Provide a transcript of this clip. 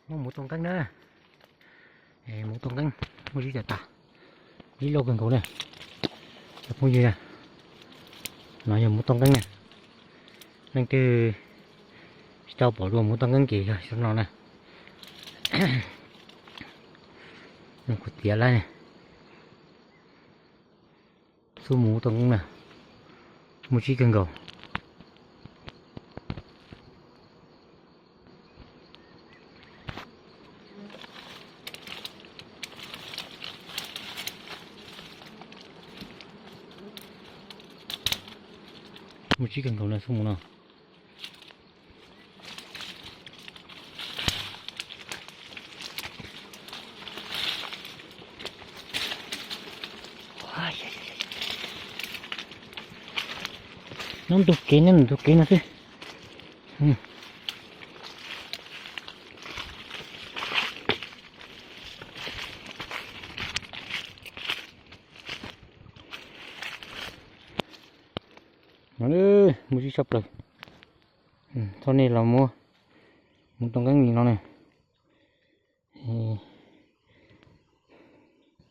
Muaj muv tooj qeeb na. Muv tooj qeeb muaj ib co tas, ib loj kawg nkaus na. Cov phooj ywg na, no yog muv tooj qeeb na. Leej twg tsis tau pom dua muv tooj qeeb ces yog no na. Kuv tiav lawm. Xub muv tooj qeeb na, muaj tsib kawg nkaus. Muaj tsib kawg nkaus na xub muv no. Nyob ntug kev, nyob ntug kev no xwb. Muaj tsib tshaj plaws. Thaum nej los muab muv tooj qeeb li no ne.